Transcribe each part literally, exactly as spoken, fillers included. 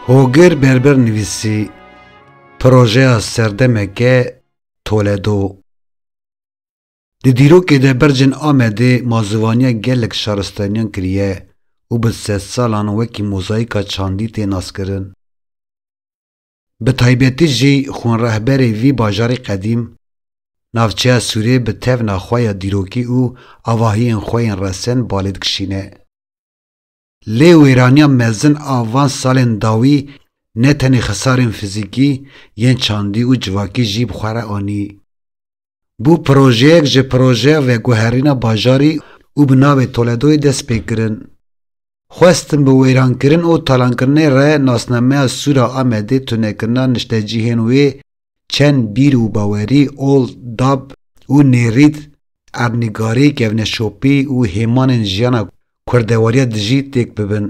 Hogir Berber nivîsî, projeya serdemeke Toledo. Di dîrokê de bercên Amedê mazûvaniya gelek şaristaniyan kiriye û bi sedsalan wekî mozayîka çandî tê naskirin. Bi taybetî jî xwînrehberê vî bajarê qedîm, navçeya Sûrê bi tevna xwe ya dîrokî û avahiyên xwe yên resen balê dikişîne. Lê wêraniya mezin a van salên dawî ne tenê xisarên fizîkî, yên çandî û civakî jî bi xwe re anî. Bû projeyek ji projeya veguherîna bajarî û bi navê Toledoyê dest pê kirin. Xwestin bi wêrankirin û talankirinê re nasnameya Sûra Amedê tunekirina niştecihên wê çend bîr û bawerî, ol, dab û nêrît, erdnîgarî, kevneşopî û hêmanên jiyana kurdewariya dijî têk bibin.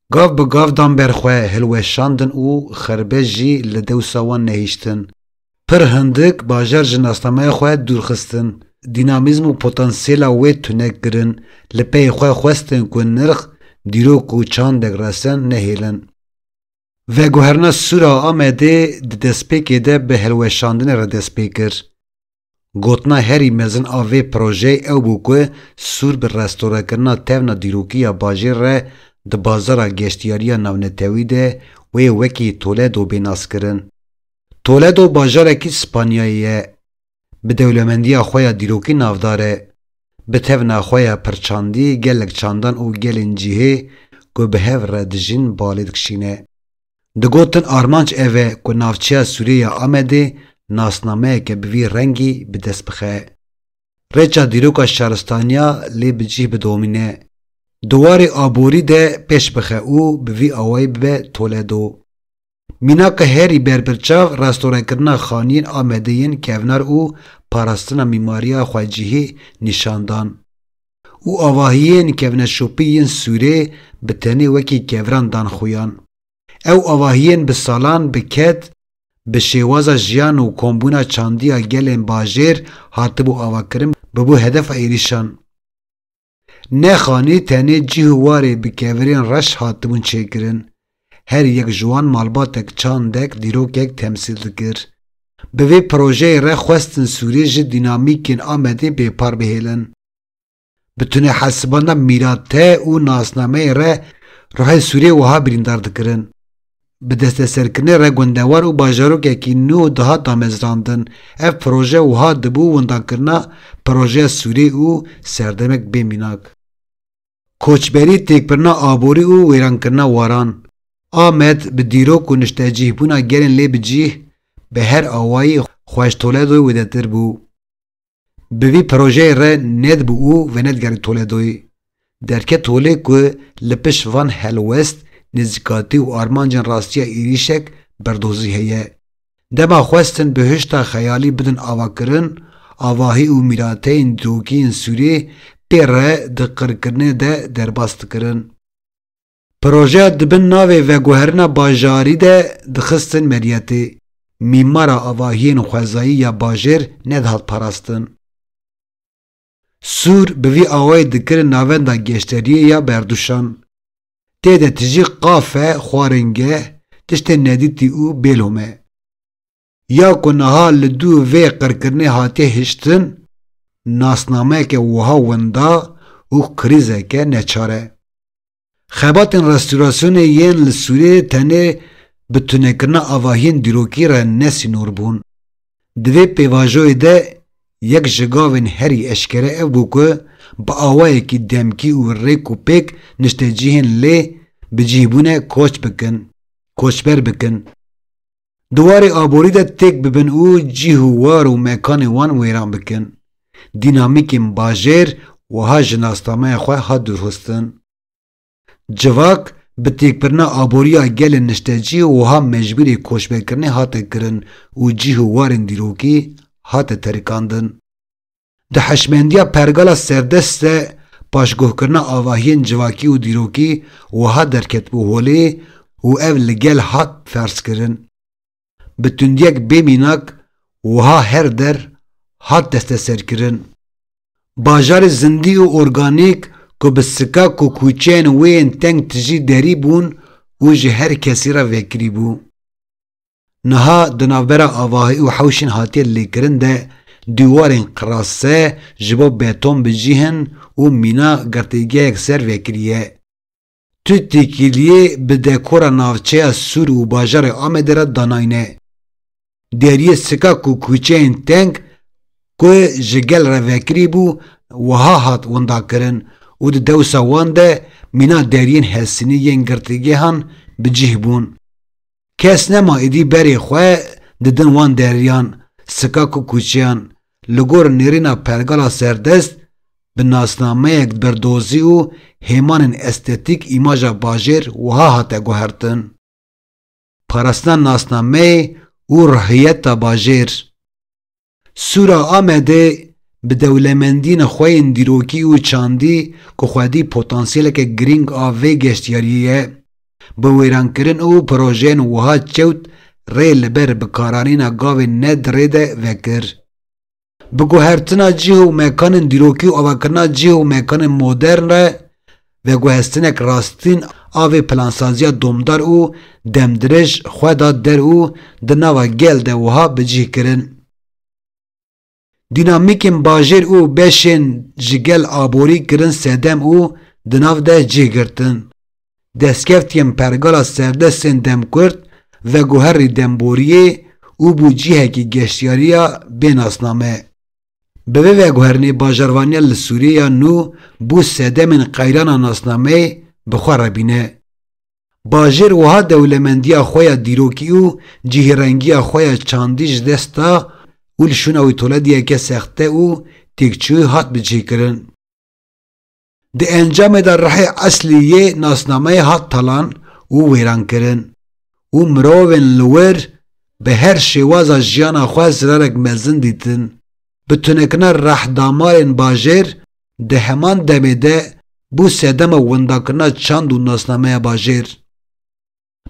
Gav bi gav dan ber xwe, hilweşandin û xerbe jî li dewsa wan nehiştin. Pir hindik bajar ji nasnameya xwe dûr xistin. Dînamîzm û potansiyela wê tune kirin, li pey xwe xwestin ku nirx, dîrok û çandek resen nehêlin. Veguherina Sûra Amedê di destpêkê de bi hilweşandinê re dest pê kir. Gotina herî mezin a vê projeyê ew bû ku Sûr bi restorekirina tevna dîrokî ya bajêr re di bazara geştiyariya navnetewî de wê wekî Toledo bê naskirin. Toledo bajarekî Spanyayê ye. Bi dewlemendiya xwe ya dîrokî navdar e. Bi tevna xwe ya pirçandî gelek çandan û gelên cihê ku bi hev re dijîn balê dikişîne. Digotin armanc ev e ku navçeya Sûrê ya Amedê nasnameyeke bi vî rengî bi dest bixe. Rêça dîroka şaristaniya lê bi cih bidomîne. Di warê aborî de pêş bixe û bi vî awayî bibe Toledo. Mînaka herî berbirçav restorekirina xaniyên Amedê yên kevnar û parastina mîmariya xwecihî nîşan dan. Û avahiyên kevneşopî yên Sûrê bi tenê wekî kevran dan xuyan. Ew avahiyên bi salan bi ked, bi şêwaza jiyan û kombûna çandiya gelên bajêr hatibû avakirin, bibû hedefa êrîşan. Ne xanî, tenê cih û warê bi kevirên reş hatibûn çêkirin. Her yek ji wan malbatek, çandek, dîrokek temsîl dikir. Bi vê projeyê re xwestin Sûrê ji dînamîkên Amedê bêpar bihêlin. Bi tunehesibandina mîrate û nasnameyê re ruhê Sûrê wiha birîndar dikirin. Bi desteserkirinê re gundewar û bajarokekî nû dihat damezrandin. Ev proje wiha dibû windakirina projeya Sûrê û serdemek bê mînak. Koçberî, têkbirina aborî û wêrankirina waran. Amed bi dîrok û niştecihbûna gelên lê bi cih, bi her awayî xwe ji Toledoyê wêdetir bû. Bi vî projeyê re nedibû û venedigerî Toledoyê. Derket holê ku li pişt van helwest, nêzîkatî û armancên rastiya êrîşek berdozî heye. Dema xwestin bihişta xeyalî bidin avakirin, avahî û mîrateyên dîrokî yên Sûrê pê re di qirkirinê de derbas dikirin. Projeya di bin navê veguherina bajarî de dixistin meriyetê. Mîmara avahiyên xwezayî ya bajêr nedihat parastin. Sûr bi vî awayî dikirin navenda geşteriyê ya berdûşan. Tê de tijî qafe, xwaringeh, tiştên nedîtî û bêlom e. Ya ku niha li dû vê qirkirinê hatiye hiştin, nasnameyeke wiha winda û krîzeke neçar e. Xebatên restûrasyonê yên li Sûriyê tenê bi tunekirina avahiyên dîrokî re ne sînor bûn. Di vê pêvajoyê de yek ji gavên herî eşkere ev bû ku bi awayekî demkî û rêk û pêk niştecihên lê bi cih bûne koç bikin, koçber bikin. Di warê aborî de têk bibin û cih û war û mekanê wan wêran bikin. Dînamîkên bajêr wiha ji nasnameya xwe hat dûrxistin. Civak bi têkbirina aboriya gelên niştecî wiha mecbûrê koçberkirinê hate kirin û cih û warên dîrokî hate terikandin. Di hişmendiya pergala serdest de paşguhkirina avahiyên civakî û dîrokî wiha derketibû holê û ev li gel hat ferzkirin. Bi tundiyek bê mînak wiha her der hat desteserkirin. Bajarê zindî û organîk ku bi sikak û kûçeyên wê yên teng tijî derî bûn û ji her kesî re vekirî bû. Niha di navbera avahî û hewşên hatiye lêkirin de dîwarên qirase ji bo beton bi cih in û mîna girtîgehek ser vekirî ye. Tu têkiliyê bi dekora navçeya Sûr û bajarê Amedê re danayne. Deriyê sikak û kûçeyên teng ku ji gel re vekirî bû, wiha hat windakirin û di dewsa wan de mîna deriyên hesînî yên girtîgehan bi cih bûn. Kes nema êdî berê xwe didin wan deriyan, sikak û kûçeyan. Li gor nêrîna pergala serdest, bi nasnameyek birdozî û hêmanên estetîk îmaja bajêr wiha hate guhertin: Parastina nasnameyê û ruhiyeta bajêr. Sûr a Amedê bi dewlemendiyên xwe yên dîrokî û çandî ku xwedî potansiyeleke girîng a vê geştiyariyê ye, bi wêrankirin û projeyên wiha çewt rê li ber bikaranîna gavên ne di rê de vekir. Bi guhertina cih û mekanên dîrokî û avakirina cih û mekanên modern re veguhestinek rastîn a vê plansaziya domdar û demdirêj xwe da der û di nava gel de wiha bi cih kirin. Dînamîkên bajêr û beşên ji gel aborî kirin sedem û di nav de cih girtin. Destkeftiyên pergala serdestên demkurt veguherî demboriyê û bû cihekî geştiyariya bê nasname. Bi vê veguherinê bajarvaniya li Sûriyê ya nû bû sedemên qeyrana nasnameyê bi xwe re bîne. Bajêr wiha dewlemendiya xwe ya dîrokî û cihêrengiya xwe ya çandî ji dest da û li şûna wî tolediyeke sexte û têkçûyî hat bicihkirin. Di encamê de rihê eslî yê nasnameyê hat talan û wêrankirin û mirovên li wir bi her şêwaza jiyana xwe zirarek mezin dîtin. Bi tunekirina rehdamarên bajêr di heman demê de bû sedema windakirina çand û nasnameya bajêr.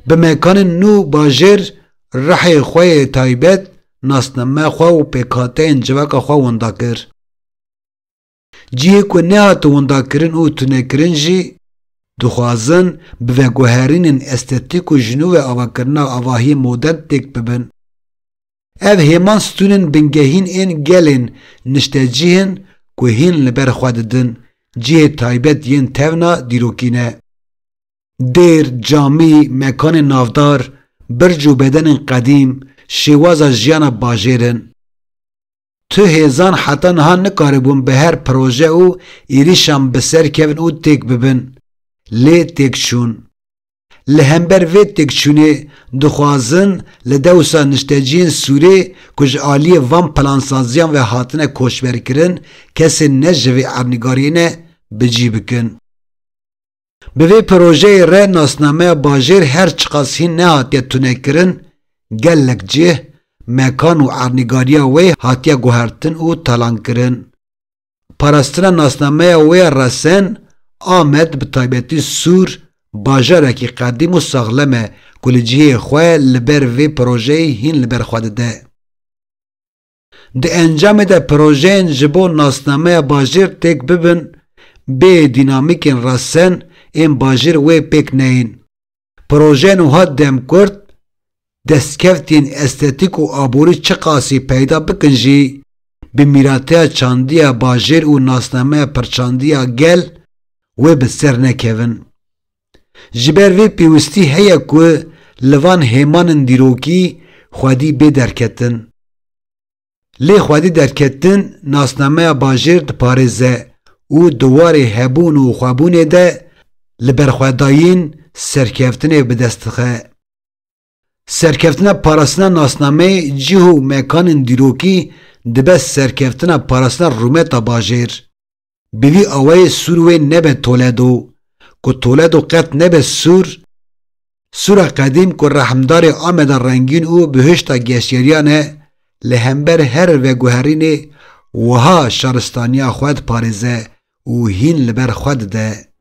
Bi mekanên nû bajêr rihê xwe yê taybet, nasname xwe û pêkhateyên civaka xwe winda kir. Cihê ku nehate windakirin û tunekirin jî dixwazin bi veguherînên estetîk û ji nû ve avakirina avahiyê modern têk bibin. Ev hêman stûnên bingehîn ên gelên niştecîh in ku hîn li ber xwe didin, cihê taybet yên tevna dîrokî ne. Dêr, camî, mekanên navdar, birc û bedenên qedîm, şêwaza jiyana bajêr in. Tu hêzan heta niha nikaribûn bi her proje û êrîşan bi ser kevin û têk bibin. Lê têk çûn. Li hember vê têkçûnê dixwazin li dewsa nişteciyên Sûrê ku ji aliyê van plansaziyan ve hatine koçberkirin, kesên ne ji vê ernîgariyê ne, bi cî bikin. Bi vê projeyê re nasnameya bajêr her çiqas hîn nehatiye tunekirin, gelek cih, mekan û ernîgariya wê hatiye guhertin û talankirin. Parastina nasnameya wê ya resen, Amed bi taybetî Sûr, bajarekî qedîm û saxlem e ku li cihê xwe li ber vê projeyê hîn li ber xwe dide. Di encamê de projeyên ji bo nasnameya bajêr têk bibin, bê dînamîkên resen ên bajêr wê pêk neyên. Projeyên wiha demkurt, destkeftiyên estetîk û aborî çiqasî peyda bikin jî, bi mîrateya çandiya bajêr û nasnameya pirçandiya gel wê bi ser nekevin. Ji ber vê pêwistî heye ku li van hêmanên dîrokî xwedî bê derketin. Lê xwedî derketin nasnameya bajêr diparêze û di warê hebûn û xwebûnê de li berxwedayîn serkeftinê bi dest dixe. Serkeftina parastina nasnameyê cih û mekanên dîrokî dibe serkeftina parastina rûmeta bajêr. Bi vî awayê Sûr wê nebe Toledo, ku Toledo qet nebe Sûr. Sûra qedîm ku rehmdarê Ameda rengîn û bihişta geştiyariyan e, li hember her veguherînê wiha şaristaniya xwe diparêze û hîn li ber xwe dide.